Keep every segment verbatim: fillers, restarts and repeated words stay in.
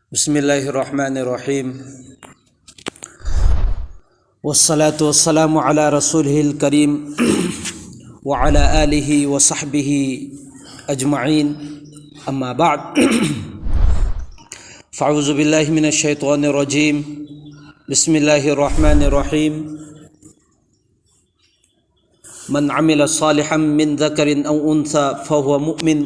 بسم الله الرحمن الرحيم. والصلاة والسلام على رسوله الكريم وعلى آله وصحبه أجمعين. أما بعد. فأعوذ بالله من الشيطان الرجيم. بسم الله الرحمن الرحيم. من عمل صالحا من ذكر أو أنثى فهو مؤمن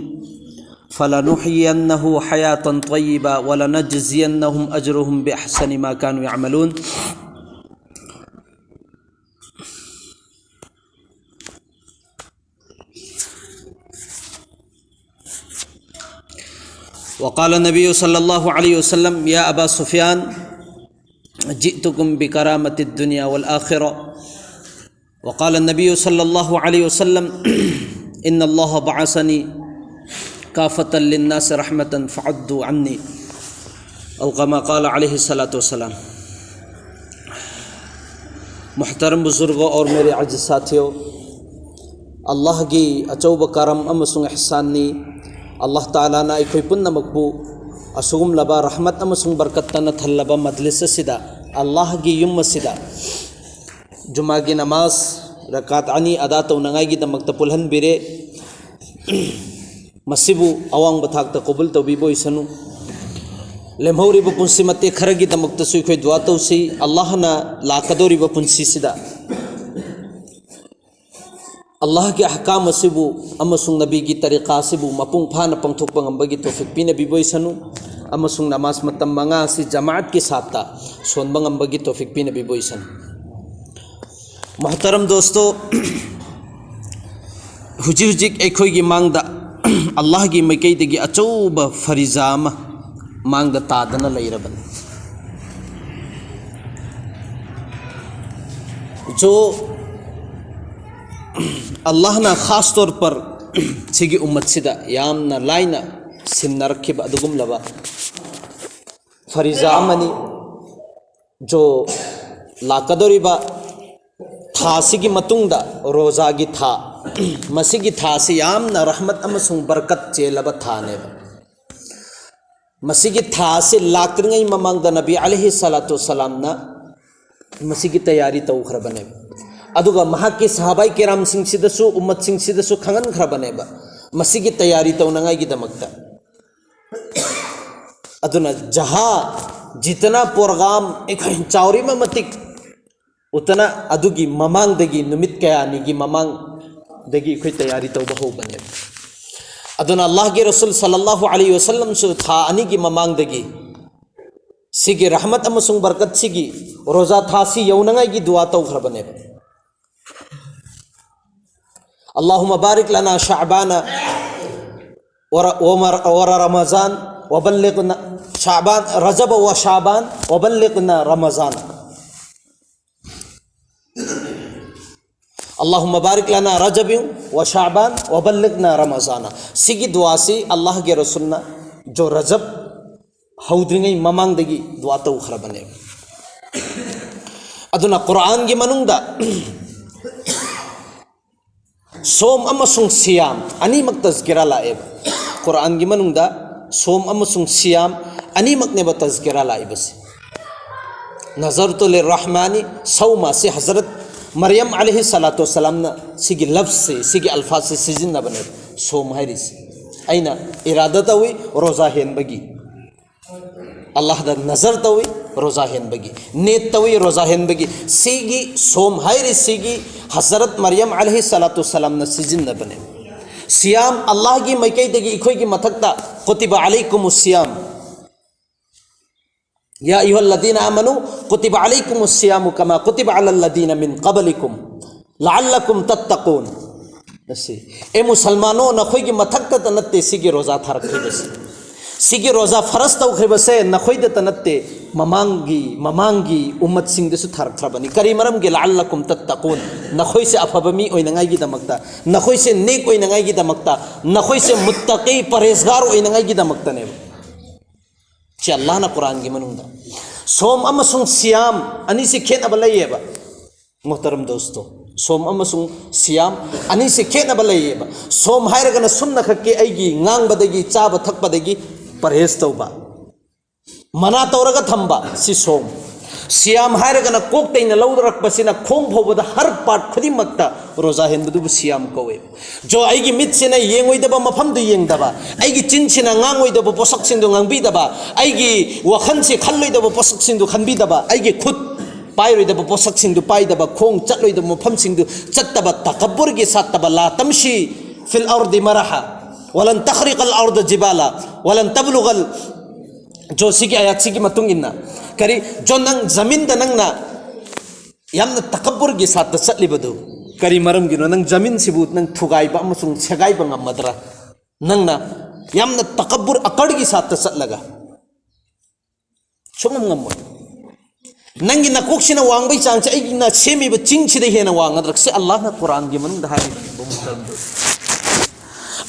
فلنحيينه حياة طيبة ولنجزينهم أجرهم بأحسن ما كانوا يعملون. وقال النبي صلى الله عليه وسلم: يا أبا سفيان، جئتكم بكرامة الدنيا والآخرة. وقال النبي صلى الله عليه وسلم: إن الله بعثني كافة للناس رحمة فعضوا عني. أو كما قال عليه الصلاة والسلام. محترم بزرگوں اور میرے عزیز ساتھیوں، اللہ کی اچوب کرم امسنگ احسان نی، اللہ تعالیٰ نا ایکوئی پن نمکبو اسگم لبا رحمت امسنگ برکت تن تھلبا مجلس سدا، اللہ کی یم سدا جمعہ کی نماز رکعت انی ادا تو ننگائی کی دمک تپلہن بیرے. ꯃꯁꯤꯕꯨ ꯑꯋꯥꯡꯕ ꯊꯥꯛꯇ ꯀꯣꯕꯨꯜ ꯇꯧꯕꯤꯕ ꯑꯣꯏꯁꯅꯨ꯫ ꯂꯦꯝꯍꯧꯔꯤꯕ ꯄꯨꯟꯁꯤ ꯃꯇꯦꯛ ꯈꯔꯒꯤꯗꯃꯛꯇꯁꯨ ꯑꯩꯈꯣꯏ ꯗꯨꯋꯥ ꯇꯧꯁꯤ꯫ ꯑꯜꯂꯥꯍꯅ ꯂꯥꯛꯀꯗꯧꯔꯤꯕ ꯄꯨꯟꯁꯤꯁꯤꯗ ꯑꯜꯂꯥꯍꯒꯤ ꯑꯍꯀꯥꯝ ꯑꯁꯤꯕꯨ ꯑꯃꯁꯨꯡ ꯅꯕꯤꯒꯤ ꯇꯔꯤꯀꯥ ꯑꯁꯤꯕꯨ ꯃꯄꯨꯡ ꯐꯥꯅ ꯄꯥꯡꯊꯣꯛꯄ ꯉꯝꯕꯒꯤ ꯇꯣꯐꯤꯛ ꯄꯤꯅꯕꯤꯕ ꯑꯣꯏꯁꯅꯨ, ꯑꯃꯁꯨꯡ ꯅꯃꯥꯖ ꯃꯇꯝ ꯃꯉꯥ ꯑꯁꯤ ꯖꯃꯥꯠꯀꯤ ꯁꯥꯠꯇ ꯁꯣꯟꯕ ꯉꯝꯕꯒꯤ ꯇꯣꯐꯤꯛ ꯄꯤꯅꯕꯤꯕ ꯑꯣꯏꯁꯅꯨ꯫ ꯃꯍꯇꯔꯝ ꯗꯣꯁꯇꯣ, ꯍꯧꯖꯤꯛ ꯍꯧꯖꯤꯛ ꯑꯩꯈꯣꯏꯒꯤ ꯃꯥꯡꯗ ꯑꯜꯂꯥꯍꯒꯤ ꯃꯥꯏꯀꯩꯗꯒꯤ ꯑꯆꯧꯕ ꯐꯔꯤꯖꯥ ꯑꯃ ꯃꯥꯡꯗ ꯇꯥꯗꯅ ꯂꯩꯔꯕꯅꯤ꯫ ꯖꯣ ꯑꯜꯂꯥꯍꯅ ꯈꯥꯁ ꯇꯧꯔ ꯄꯔ ꯁꯤꯒꯤ ꯎꯝꯃꯠꯁꯤꯗ ꯌꯥꯝꯅ ꯂꯥꯏꯅ ꯁꯤꯟꯅꯔꯛꯈꯤꯕ ꯑꯗꯨꯒꯨꯝꯂꯕ ꯐꯔꯤꯖꯥ ꯑꯃꯅꯤ꯫ ꯖꯣ ꯂꯥꯛꯀꯗꯧꯔꯤꯕ ꯊꯥꯁꯤꯒꯤ ꯃꯇꯨꯡꯗ ꯔꯣꯖꯥꯒꯤ ꯊꯥ, ꯃꯁꯤꯒꯤ ꯊꯥꯁꯤ ꯌꯥꯝꯅ ꯔꯍꯃꯠ ꯑꯃꯁꯨꯡ ꯕꯔꯀꯠ ꯆꯦꯜꯂꯕ ꯊꯥꯅꯦꯕ꯫ ꯃꯁꯤꯒꯤ ꯊꯥ ꯑꯁꯤ ꯂꯥꯛꯇ꯭ꯔꯤꯉꯩ ꯃꯃꯥꯡꯗ ꯅꯕꯤ ꯑꯂꯩꯍꯤ ꯁꯂꯥꯇꯨ ꯁꯂꯥꯝꯅ ꯃꯁꯤꯒꯤ ꯇꯌꯥꯔꯤ ꯇꯧꯈ꯭ꯔꯕꯅꯦꯕ꯫ ꯑꯗꯨꯒ ꯃꯍꯥꯛꯀꯤ ꯁꯍꯥꯕꯥꯏ ꯀꯤꯔꯥꯝꯁꯤꯡꯁꯤꯗꯁꯨ, ꯎꯝꯃꯠꯁꯤꯡꯁꯤꯗꯁꯨ ꯈꯪꯍꯟꯈ꯭ꯔꯕꯅꯦꯕ ꯃꯁꯤꯒꯤ ꯇꯌꯥꯔꯤ ꯇꯧꯅꯉꯥꯏꯒꯤꯗꯃꯛꯇ꯫ ꯑꯗꯨꯅ ꯖꯍꯥ ꯖꯤꯇꯅꯥ ꯄ꯭ꯔꯣꯒ꯭ꯔꯥꯝ ꯑꯩꯈꯣꯏ ꯆꯥꯎꯔꯤꯕ ꯃꯇꯤꯛ ꯎꯇꯅ ꯑꯗꯨꯒꯤ ꯃꯃꯥꯡꯗꯒꯤ, ꯅꯨꯃꯤꯠ ꯀꯌꯥꯅꯤꯒꯤ ꯃꯃꯥꯡꯗꯒꯤ ꯑꯩꯈꯣꯏ ꯇꯌꯥꯔꯤ ꯇꯧꯕ ꯍꯧꯕꯅꯦꯕ꯫ ꯑꯗꯨꯅ ꯑꯜꯂꯥꯍꯒꯤ ꯔꯁꯨꯜ ꯁꯜꯂꯜꯂꯥꯍꯨ ꯑꯂꯩꯍꯤ ꯋꯁꯜꯂꯝꯁꯨ ꯊꯥ ꯑꯅꯤꯒꯤ ꯃꯃꯥꯡꯗꯒꯤ ꯁꯤꯒꯤ ꯔꯍꯃꯠ ꯑꯃꯁꯨꯡ ꯕꯔꯀꯠ ꯁꯤꯒꯤ ꯔꯣꯖꯥ ꯊꯥꯁꯤ ꯌꯧꯅꯉꯥꯏꯒꯤ ꯗꯨꯋꯥ ꯇꯧꯈ꯭ꯔꯕꯅꯦꯕ꯫ اللهم بارك لنا شعبان ور-، ومر-، ور رمضان وبلغنا شعبان، رجب وشعبان وبلغنا رمضان. اللهم بارك لنا رجب وشعبان وبلغنا رمضان. ꯁꯤꯒꯤ ꯗꯨꯋꯥꯁꯤ ꯑꯜꯂꯥꯍꯒꯤ ꯔꯁꯨꯜꯅ ꯖꯣ ꯔꯖꯕ ꯍꯧꯗ꯭ꯔꯤꯉꯩ ꯃꯃꯥꯡꯗꯒꯤ ꯗꯨꯋꯥ ꯇꯧꯈ꯭ꯔꯕꯅꯦꯕ꯫ ꯑꯗꯨꯅ ꯀꯨꯔꯥꯟꯒꯤ ꯃꯅꯨꯡꯗ ꯁꯣꯝ ꯑꯃꯁꯨꯡ ꯁꯤꯌꯥꯝ ꯑꯅꯤꯃꯛ ꯇꯖꯀꯤꯔꯥ ꯂꯥꯛꯑꯦꯕ꯫ ꯀꯨꯔꯥꯟꯒꯤ ꯃꯅꯨꯡꯗ ꯁꯣꯝ ꯑꯃꯁꯨꯡ ꯁꯤꯌꯥꯝ ꯑꯅꯤꯃꯛꯅꯦꯕ ꯇꯖꯀꯤꯔꯥ ꯂꯥꯛꯏꯕꯁꯦ꯫ ꯅꯖꯔꯇꯨ ꯂꯤꯔꯔꯍꯃꯥꯅꯤ ꯁꯧꯃ, ꯁꯤ ꯍꯖꯔꯠ ꯃꯔꯤꯌꯝ ꯑꯂꯩꯍꯤ ꯁꯂꯥꯇꯨ ꯋꯁꯁꯂꯥꯝꯅ ꯁꯤꯒꯤ ꯂꯐꯖꯁꯦ, ꯁꯤꯒꯤ ꯑꯜꯐꯥꯖꯁꯦ ꯁꯤꯖꯤꯟꯅꯕꯅꯦꯕ, ꯁꯣꯝ ꯍꯥꯏꯔꯤꯁꯦ꯫ ꯑꯩꯅ ꯏꯔꯥꯗ ꯇꯧꯏ ꯔꯣꯖꯥ ꯍꯦꯟꯕꯒꯤ, ꯑꯜꯂꯥꯍꯗ ꯅꯖꯔ ꯇꯧꯏ ꯔꯣꯖꯥ ꯍꯦꯟꯕꯒꯤ, ꯅꯦꯠ ꯇꯧꯏ ꯔꯣꯖꯥ ꯍꯦꯟꯕꯒꯤ꯫ ꯁꯤꯒꯤ ꯁꯣꯝ ꯍꯥꯏꯔꯤꯁꯤꯒꯤ ꯍꯖꯔꯠ ꯃꯔꯤꯌꯝ ꯑꯂꯩꯍꯤ ꯁꯂꯥꯇꯨ ꯁꯂꯥꯝꯅ ꯁꯤꯖꯤꯟꯅꯕꯅꯦ꯫ ꯁꯤꯌꯥꯝ ꯑꯜꯂꯥꯍꯒꯤ ꯃꯥꯏꯀꯩꯗꯒꯤ ꯑꯩꯈꯣꯏꯒꯤ ꯃꯊꯛꯇ ꯀꯨꯇꯤꯕ ꯑꯂꯩꯀꯨꯃꯨ ꯁꯤꯌꯥꯝ, ꯌꯥ ꯑꯌꯨꯍꯜꯂꯗꯤꯅ ꯑꯃꯅꯨ ꯀꯨꯇꯤꯕ ꯑꯂꯩꯀꯨꯃꯨ ꯁꯤꯌꯥꯃꯨ ꯀꯃꯥ ꯀꯨꯇꯤꯕ ꯑꯂꯜꯂꯗꯤꯅ ꯃꯤꯟ ꯀꯕꯂꯤꯀꯨꯝ ꯂꯥꯜꯂꯀꯨꯝ ꯇꯠꯇꯀꯨꯟ꯫ ꯑꯁꯤ, ꯑꯦ ꯃꯨꯁꯜꯃꯥꯅꯣ, ꯅꯈꯣꯏꯒꯤ ꯃꯊꯛꯇꯇ ꯅꯠꯇꯦ ꯁꯤꯒꯤ ꯔꯣꯖꯥ ꯊꯥꯔꯛꯈꯤꯕꯁꯤ꯫ ꯁꯤꯒꯤ ꯔꯣꯖꯥ ꯐꯔꯖ ꯇꯧꯈ꯭ꯔꯤꯕꯁꯦ ꯅꯈꯣꯏꯗꯇ ꯅꯠꯇꯦ, ꯃꯃꯥꯡꯒꯤ, ꯃꯃꯥꯡꯒꯤ ꯎꯝꯃꯠꯁꯤꯡꯗꯁꯨ ꯊꯥꯔꯛꯈ꯭ꯔꯕꯅꯤ꯫ ꯀꯔꯤ ꯃꯔꯝꯒꯤ? ꯂꯥꯜꯂꯀꯨꯝ ꯇꯠꯇꯀꯨꯟ, ꯅꯈꯣꯏꯁꯦ ꯑꯐꯕ ꯃꯤ ꯑꯣꯏꯅꯉꯥꯏꯒꯤꯗꯃꯛꯇ, ꯅꯈꯣꯏꯁꯦ ꯅꯦꯛ ꯑꯣꯏꯅꯉꯥꯏꯒꯤꯗꯃꯛꯇ, ꯅꯈꯣꯏꯁꯦ ꯃꯨꯠꯇꯀꯤ ꯄꯔꯍꯦꯖꯒꯥꯔ ꯑꯣꯏꯅꯉꯥꯏꯒꯤꯗꯃꯛꯇꯅꯦꯕ꯫ ꯁꯤ ꯑꯜꯂꯥꯍꯅ ꯀꯨꯔꯥꯟꯒꯤ ꯃꯅꯨꯡꯗ ꯁꯣꯝ ꯑꯃꯁꯨꯡ ꯁꯤꯌꯥꯝ ꯑꯅꯤꯁꯤ ꯈꯦꯠꯅꯕ ꯂꯩꯌꯦꯕ꯫ ꯃꯣꯍꯇꯔꯝ ꯗꯣꯁꯇꯣ, ꯁꯣꯝ ꯑꯃꯁꯨꯡ ꯁꯤꯌꯥꯝ ꯑꯅꯤꯁꯤ ꯈꯦꯠꯅꯕ ꯂꯩꯌꯦꯕ꯫ ꯁꯣꯝ ꯍꯥꯏꯔꯒꯅ ꯁꯨꯝꯅ ꯈꯛꯀꯤ ꯑꯩꯒꯤ ꯉꯥꯡꯕꯗꯒꯤ, ꯆꯥꯕ ꯊꯛꯄꯗꯒꯤ ꯄꯔꯍꯦꯖ ꯇꯧꯕ꯫ ꯃꯅꯥ ꯇꯧꯔꯒ ꯊꯝꯕ ꯁꯤ ꯁꯣꯝ꯫ ꯁꯤꯌꯥꯝ ꯍꯥꯏꯔꯒꯅ ꯀꯣꯛꯇꯩꯅ ꯂꯧꯔꯛꯄꯁꯤꯅ ꯈꯣꯡ ꯐꯥꯎꯕꯗ ꯍꯔ ꯄꯥꯔꯠ ꯈꯨꯗꯤꯡꯃꯛꯇ ꯔꯣꯖꯥ ꯍꯦꯟꯕꯗꯨꯕꯨ ꯁꯤꯌꯥꯝ ꯀꯧꯋꯦ꯫ ꯖꯣ ꯑꯩꯒꯤ ꯃꯤꯠꯁꯤꯅ ꯌꯦꯡꯉꯣꯏꯗꯕ ꯃꯐꯝꯗꯨ ꯌꯦꯡꯗꯕ, ꯑꯩꯒꯤ ꯆꯤꯟꯁꯤꯅ ꯉꯥꯡꯉꯣꯏꯗꯕ ꯄꯣꯠꯁꯛꯁꯤꯡꯗꯨ ꯉꯥꯡꯕꯤꯗꯕ, ꯑꯩꯒꯤ ꯋꯥꯈꯜꯁꯤ ꯈꯜꯂꯣꯏꯗꯕ ꯄꯣꯠꯁꯛꯁꯤꯡꯗꯨ ꯈꯟꯕꯤꯗꯕ, ꯑꯩꯒꯤ ꯈꯨꯠ ꯄꯥꯏꯔꯣꯏꯗꯕ ꯄꯣꯠꯁꯛꯁꯤꯡꯗꯨ ꯄꯥꯏꯗꯕ, ꯈꯣꯡ ꯆꯠꯂꯣꯏꯗꯕ ꯃꯐꯝꯁꯤꯡꯗꯨ ꯆꯠꯇꯕ, ꯇꯀꯕꯨꯔꯒꯤ ꯁꯥꯠꯇꯕ, ꯂꯥ ꯇꯝꯁꯤ ꯐꯤꯜ ꯑꯔꯗꯤ ꯃꯔꯍꯥ ꯋꯂꯟ ꯇꯈ꯭ꯔꯤꯀꯜ ꯑꯔꯗ ꯖꯤꯕꯥꯂꯥ ꯋꯂꯟ ꯇꯕ꯭ꯂꯨꯒꯜ꯫ ꯖꯣ ꯁꯤꯒꯤ ꯑꯌꯥꯠꯁꯤꯒꯤ ꯃꯇꯨꯡ ꯏꯟꯅ ꯀꯔꯤ? ꯖꯣ ꯅꯪ ꯖꯃꯤꯟꯗ ꯅꯪꯅ ꯌꯥꯝꯅ ꯇꯀꯕꯨꯔꯒꯤ ꯁꯥꯠꯇ ꯆꯠꯂꯤꯕꯗꯨ ꯀꯔꯤ ꯃꯔꯝꯒꯤꯅꯣ? ꯅꯪ ꯖꯃꯤꯟꯁꯤꯕꯨ ꯅꯪ ꯊꯨꯒꯥꯏꯕ ꯑꯃꯁꯨꯡ ꯁꯦꯒꯥꯏꯕ ꯉꯝꯃꯗ꯭ꯔꯥ? ꯅꯪꯅ ꯌꯥꯝꯅ ꯇꯀꯕꯨꯔ ꯑꯀꯔꯒꯤ ꯁꯥꯠꯇ ꯆꯠꯂꯒ ꯁꯨꯡꯉꯝ ꯉꯝꯃꯣꯏ꯫ ꯅꯪꯒꯤ ꯅꯀꯣꯛꯁꯤꯅ ꯋꯥꯡꯕꯩ ꯆꯥꯡꯁꯦ ꯑꯩꯒꯤꯅ ꯁꯦꯝꯃꯤꯕ ꯆꯤꯡꯁꯤꯗ ꯍꯦꯟꯅ ꯋꯥꯡꯒꯗ꯭ꯔꯥ? ꯁꯤ ꯑꯜꯂꯥꯍꯅ ꯀꯨꯔꯥꯟꯒꯤ ꯃꯅꯨꯡꯗ ꯍꯥꯏꯔꯤꯕꯅꯤ꯫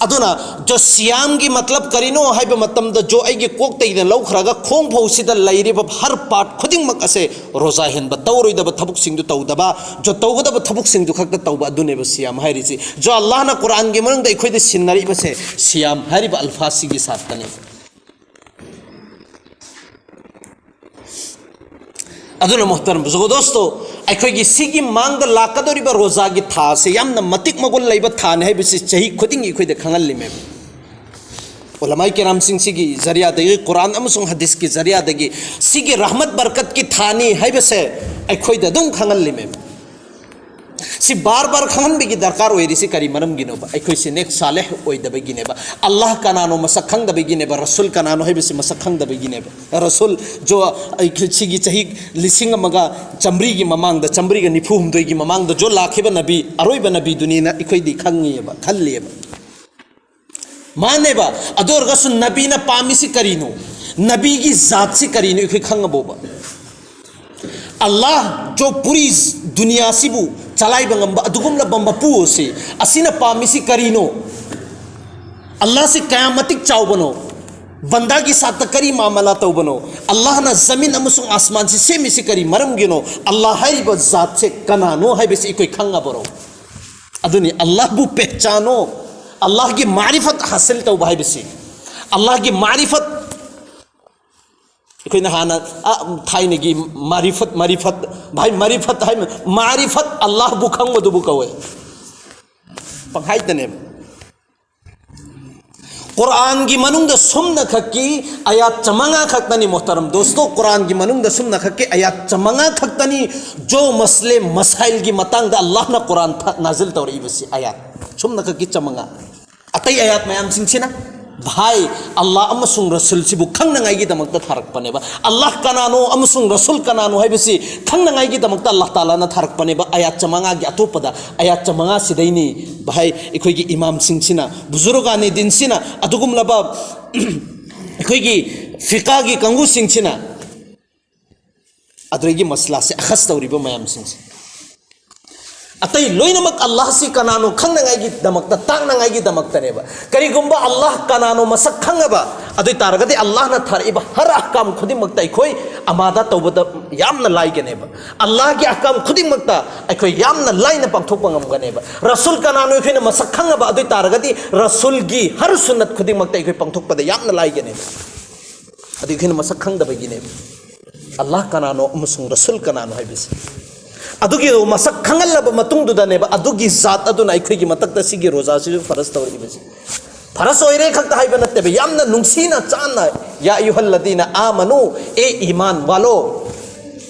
ꯑꯗꯨꯅ ꯖꯣ ꯁꯤꯌꯥꯝꯒꯤ ꯃꯇꯂꯕ ꯀꯔꯤꯅꯣ ꯍꯥꯏꯕ ꯃꯇꯝꯗ ꯖꯣ ꯑꯩꯒꯤ ꯀꯣꯛꯇꯒꯤꯅ ꯂꯧꯈ꯭ꯔꯒ ꯈꯣꯡ ꯐꯧꯁꯤꯗ ꯂꯩꯔꯤꯕ ꯍꯔ ꯄꯥꯔꯠ ꯈꯨꯗꯤꯡꯃꯛ ꯑꯁꯦ ꯔꯣꯖꯥ ꯍꯦꯟꯕ, ꯇꯧꯔꯣꯏꯗꯕ ꯊꯕꯛꯁꯤꯡꯗꯨ ꯇꯧꯗꯕ, ꯖꯣ ꯇꯧꯒꯗꯕ ꯊꯕꯛꯁꯤꯡꯗꯨ ꯈꯛꯇ ꯇꯧꯕ, ꯑꯗꯨꯅꯦꯕ ꯁꯤꯌꯥꯝ ꯍꯥꯏꯔꯤꯁꯤ꯫ ꯖꯣ ꯑꯜꯂꯥꯍꯅ ꯀꯨꯔꯥꯟꯒꯤ ꯃꯅꯨꯡꯗ ꯑꯩꯈꯣꯏꯗ ꯁꯤꯟꯅꯔꯤꯕꯁꯦ ꯁꯤꯌꯥꯝ ꯍꯥꯏꯔꯤꯕ ꯑꯜꯐꯥꯁꯤꯒꯤ ꯁꯥꯠꯇꯅꯤ꯫ ꯑꯗꯨꯅ ꯃꯣꯍꯇꯔꯝ ꯕꯨꯖꯨꯔꯒ ꯗꯣꯁꯇꯣ, ꯑꯩꯈꯣꯏꯒꯤ ꯁꯤꯒꯤ ꯃꯥꯡꯗ ꯂꯥꯛꯀꯗꯧꯔꯤꯕ ꯔꯣꯖꯥꯒꯤ ꯊꯥ ꯑꯁꯤ ꯌꯥꯝꯅ ꯃꯇꯤꯛ ꯃꯒꯨꯟ ꯂꯩꯕ ꯊꯥꯅꯤ ꯍꯥꯏꯕꯁꯤ ꯆꯍꯤ ꯈꯨꯗꯤꯡꯒꯤ ꯑꯩꯈꯣꯏꯗ ꯈꯪꯍꯜꯂꯤꯃꯦꯕ꯫ ꯎꯂꯃꯥꯏ ꯀꯤꯔꯥꯝꯁꯤꯡꯁꯤꯒꯤ ꯖꯔꯤꯌꯥꯗꯒꯤ, ꯀꯨꯔꯥꯟ ꯑꯃꯁꯨꯡ ꯍꯗꯤꯁꯀꯤ ꯖꯔꯤꯌꯥꯗꯒꯤ ꯁꯤꯒꯤ ꯔꯍꯃꯠ ꯕꯔꯀꯠꯀꯤ ꯊꯥꯅꯤ ꯍꯥꯏꯕꯁꯦ ꯑꯩꯈꯣꯏꯗ ꯑꯗꯨꯝ ꯈꯪꯍꯜꯂꯤꯃꯦꯕ꯫ ꯁꯤ ꯕꯥꯔ ꯕꯥꯔ ꯈꯪꯍꯟꯕꯒꯤ ꯗꯔꯀꯥꯔ ꯑꯣꯏꯔꯤꯁꯤ ꯀꯔꯤ ꯃꯔꯝꯒꯤꯅꯣꯕ? ꯑꯩꯈꯣꯏꯁꯤ ꯅꯦꯛ ꯁꯥꯂꯦꯍ ꯑꯣꯏꯗꯕꯒꯤꯅꯦꯕ꯫ ꯑꯜꯂꯥꯍ ꯀꯅꯥꯅꯣ ꯃꯁꯛ ꯈꯪꯗꯕꯒꯤꯅꯦꯕ꯫ ꯔꯁꯨꯜ ꯀꯅꯥꯅꯣ ꯍꯥꯏꯕꯁꯤ ꯃꯁꯛ ꯈꯪꯗꯕꯒꯤꯅꯦꯕ꯫ ꯔꯁꯨꯜ ꯖꯣ ꯑꯩꯈꯣꯏ ꯁꯤꯒꯤ ꯆꯍꯤ ꯂꯤꯁꯤꯡ ꯑꯃꯒ ꯆꯥꯃꯔꯤꯒꯤ ꯃꯃꯥꯡꯗ, ꯆꯥꯃꯔꯤꯒ ꯅꯤꯐꯨ ꯍꯨꯝꯗꯣꯏꯒꯤ ꯃꯃꯥꯡꯗ ꯖꯣ ꯂꯥꯛꯈꯤꯕ ꯅꯕꯤ, ꯑꯔꯣꯏꯕ ꯅꯕꯤꯗꯨꯅꯤꯅ ꯑꯩꯈꯣꯏꯗꯤ ꯈꯪꯉꯤꯑꯕ, ꯈꯜꯂꯤꯑꯕ꯫ ꯃꯥꯅꯦꯕ꯫ ꯑꯗꯨ ꯑꯣꯏꯔꯒꯁꯨ ꯅꯕꯤꯅ ꯄꯥꯝꯃꯤꯁꯤ ꯀꯔꯤꯅꯣ? ꯅꯕꯤꯒꯤ ꯖꯥꯠꯁꯤ ꯀꯔꯤꯅꯣ ꯑꯩꯈꯣꯏ ꯈꯪꯉꯕꯣꯕ? ꯑꯜꯂꯥꯍ ꯖꯣ ꯄꯨꯔꯤ ꯗꯨꯅꯤꯌꯥꯁꯤꯕꯨ ꯆꯂꯥꯏꯕ ꯉꯝꯕ ꯑꯗꯨꯒꯨꯝꯂꯕ ꯃꯄꯨ ꯑꯁꯤ, ꯑꯁꯤꯅ ꯄꯥꯝꯃꯤꯁꯤ ꯀꯔꯤꯅꯣ? ꯑꯜꯂꯥꯍꯁꯤ ꯀꯌꯥ ꯃꯇꯤꯛ ꯆꯥꯎꯕꯅꯣ? ꯕꯟꯗꯥꯒꯤ ꯁꯥꯠꯇ ꯀꯔꯤ ꯃꯥꯃꯂꯥ ꯇꯧꯕꯅꯣ? ꯑꯜꯂꯥꯍꯅ ꯖꯃꯤꯟ ꯑꯃꯁꯨꯡ ꯑꯁꯃꯥꯟꯁꯤ ꯁꯦꯝꯃꯤꯁꯤ ꯀꯔꯤ ꯃꯔꯝꯒꯤꯅꯣ? ꯑꯜꯂꯥꯍ ꯍꯥꯏꯔꯤꯕ ꯖꯥꯠꯁꯦ ꯀꯅꯥꯅꯣ ꯍꯥꯏꯕꯁꯤ ꯑꯩꯈꯣꯏ ꯈꯪꯉꯕꯔꯣ? ꯑꯗꯨꯅꯤ ꯑꯜꯂꯥꯍꯕꯨ ꯄꯦꯍꯆꯥꯅꯣ, ꯑꯜꯂꯥꯍꯒꯤ ꯃꯥꯔꯤꯐꯠ ꯍꯥꯁꯤꯜ ꯇꯧꯕ ꯍꯥꯏꯕꯁꯤ, ꯑꯜꯂꯥꯍꯒꯤ ꯃꯥꯔꯤꯐꯠ ꯑꯩꯈꯣꯏꯅ ꯍꯥꯟꯅ, ꯑ, ꯊꯥꯏꯅꯒꯤ ꯃꯥꯔꯤꯐꯠ, ꯃꯥꯔꯤꯐꯠ, ꯚꯥꯏ, ꯃꯥꯔꯤꯐꯠ ꯍꯥꯏ, ꯃꯥꯔꯤꯐꯠ ꯑꯜꯂꯥꯍꯕꯨ ꯈꯪꯕꯗꯨꯕꯨ ꯀꯧꯋꯦ꯫ ꯄꯪꯍꯥꯏꯗꯅꯦꯕ꯫ ꯀꯨꯔꯥꯟꯒꯤ ꯃꯅꯨꯡꯗ ꯁꯨꯝꯅ ꯈꯛꯀꯤ ꯑꯌꯥꯠ ꯆꯥꯃꯉꯥ ꯈꯛꯇꯅꯤ, ꯃꯣꯍꯇꯔꯝ ꯗꯣꯁꯇꯣ, ꯀꯨꯔꯥꯟꯒꯤ ꯃꯅꯨꯡꯗ ꯁꯨꯝꯅ ꯈꯛꯀꯤ ꯑꯌꯥꯠ ꯆꯥꯃꯉꯥ ꯈꯛꯇꯅꯤ, ꯖꯣ ꯃꯁꯂꯦ ꯃꯁꯥꯏꯜꯒꯤ ꯃꯇꯥꯡꯗ ꯑꯜꯂꯥꯍꯅ ꯀꯨꯔꯥꯟ ꯊ-, ꯅꯥꯖꯤꯜ ꯇꯧꯔꯛꯏꯕꯁꯤ ꯑꯌꯥꯠ ꯁꯨꯝꯅ ꯈꯛꯀꯤ ꯆꯥꯃꯉꯥ꯫ ꯑꯇꯩ ꯑꯌꯥꯠ ꯃꯌꯥꯝꯁꯤꯡꯁꯤꯅ, ꯚꯥꯏ, ꯑꯜꯂꯥꯍ ꯑꯃꯁꯨꯡ ꯔꯁꯨꯜꯁꯤꯕꯨ ꯈꯪꯅꯉꯥꯏꯒꯤꯗꯃꯛꯇ ꯊꯥꯔꯛꯄꯅꯦꯕ꯫ ꯑꯜꯂꯥꯍ ꯀꯅꯥꯅꯣ ꯑꯃꯁꯨꯡ ꯔꯁꯨꯜ ꯀꯅꯥꯅꯣ ꯍꯥꯏꯕꯁꯤ ꯈꯪꯅꯉꯥꯏꯒꯤꯗꯃꯛꯇ ꯑꯜꯂꯥꯍ ꯇꯥꯂꯥꯅ ꯊꯥꯔꯛꯄꯅꯦꯕ꯫ ꯑꯌꯥꯠ ꯆꯥꯃꯉꯥꯒꯤ ꯑꯇꯣꯞꯄꯗ, ꯑꯌꯥꯠ ꯆꯥꯃꯉꯥꯁꯤꯗꯩꯅꯤ, ꯚꯥꯏ, ꯑꯩꯈꯣꯏꯒꯤ ꯏꯃꯥꯝꯁꯤꯡꯁꯤꯅ, ꯕꯨꯖꯨꯔꯒꯥꯅꯤ ꯗꯤꯟꯁꯤꯅ, ꯑꯗꯨꯒꯨꯝꯂꯕ ꯑꯩꯈꯣꯏꯒꯤ ꯐꯤꯀꯥꯒꯤ ꯀꯥꯡꯕꯨꯁꯤꯡꯁꯤꯅ ꯑꯗꯨꯗꯒꯤ ꯃꯁꯂꯥꯁꯦ ꯑꯈꯁ ꯇꯧꯔꯤꯕ ꯃꯌꯥꯝꯁꯤꯡꯁꯦ꯫ ꯑꯇꯩ ꯂꯣꯏꯅꯃꯛ ꯑꯜꯂꯥꯍꯁꯤ ꯀꯅꯥꯅꯣ ꯈꯪꯅꯉꯥꯏꯒꯤꯗꯃꯛꯇ, ꯇꯥꯛꯅꯉꯥꯏꯒꯤꯗꯃꯛꯇꯅꯦꯕ꯫ ꯀꯔꯤꯒꯨꯝꯕ ꯑꯜꯂꯥꯍ ꯀꯅꯥꯅꯣ ꯃꯁꯛ ꯈꯪꯉꯕ, ꯑꯗꯨ ꯑꯣꯏ ꯇꯥꯔꯒꯗꯤ ꯑꯜꯂꯥꯍꯅ ꯊꯥꯔꯛꯏꯕ ꯍꯔ ꯑꯍꯀꯥꯝ ꯈꯨꯗꯤꯡꯃꯛꯇ ꯑꯩꯈꯣꯏ ꯑꯃꯥꯗ ꯇꯧꯕꯗ ꯌꯥꯝꯅ ꯂꯥꯏꯒꯅꯦꯕ꯫ ꯑꯜꯂꯥꯍꯒꯤ ꯑꯍꯀꯥꯝ ꯈꯨꯗꯤꯡꯃꯛꯇ ꯑꯩꯈꯣꯏ ꯌꯥꯝꯅ ꯂꯥꯏꯅ ꯄꯥꯡꯊꯣꯛꯄ ꯉꯝꯒꯅꯦꯕ꯫ ꯔꯁꯨꯜ ꯀꯅꯥꯅꯣ ꯑꯩꯈꯣꯏꯅ ꯃꯁꯛ ꯈꯪꯉꯕ, ꯑꯗꯨ ꯑꯣꯏ ꯇꯥꯔꯒꯗꯤ ꯔꯁꯨꯜꯒꯤ ꯍꯔ ꯁꯨꯟꯅꯠ ꯈꯨꯗꯤꯡꯃꯛꯇ ꯑꯩꯈꯣꯏ ꯄꯥꯡꯊꯣꯛꯄꯗ ꯌꯥꯝꯅ ꯂꯥꯏꯒꯅꯦꯕ꯫ ꯑꯗꯨ ꯑꯩꯈꯣꯏꯅ ꯃꯁꯛ ꯈꯪꯗꯕꯒꯤꯅꯦꯕ꯫ ꯑꯜꯂꯥꯍ ꯀꯅꯥꯅꯣ ꯑꯃꯁꯨꯡ ꯔꯁꯨꯜ ꯀꯅꯥꯅꯣ ꯍꯥꯏꯕꯁꯤ꯫ ꯑꯗꯨꯒꯤ ꯃꯁꯛ ꯈꯪꯍꯜꯂꯕ ꯃꯇꯨꯡꯗꯨꯗꯅꯦꯕ, ꯑꯗꯨꯒꯤ ꯖꯥꯠ ꯑꯗꯨꯅ ꯑꯩꯈꯣꯏꯒꯤ ꯃꯊꯛꯇ ꯁꯤꯒꯤ ꯔꯣꯖꯥꯁꯤꯁꯨ ꯐꯔꯁ ꯇꯧꯔꯛꯏꯕꯁꯤ꯫ ꯐꯔꯁ ꯑꯣꯏꯔꯦ ꯈꯛꯇ ꯍꯥꯏꯕ ꯅꯠꯇꯦꯕ, ꯌꯥꯝꯅ ꯅꯨꯡꯁꯤꯅ ꯆꯥꯟꯅ, "ꯌꯥ ꯑꯌꯨꯍꯜꯂꯗꯤꯅ ꯑꯥꯃꯅꯨ", ꯑꯦ ꯏꯃꯥꯟ ꯋꯥꯂꯣ,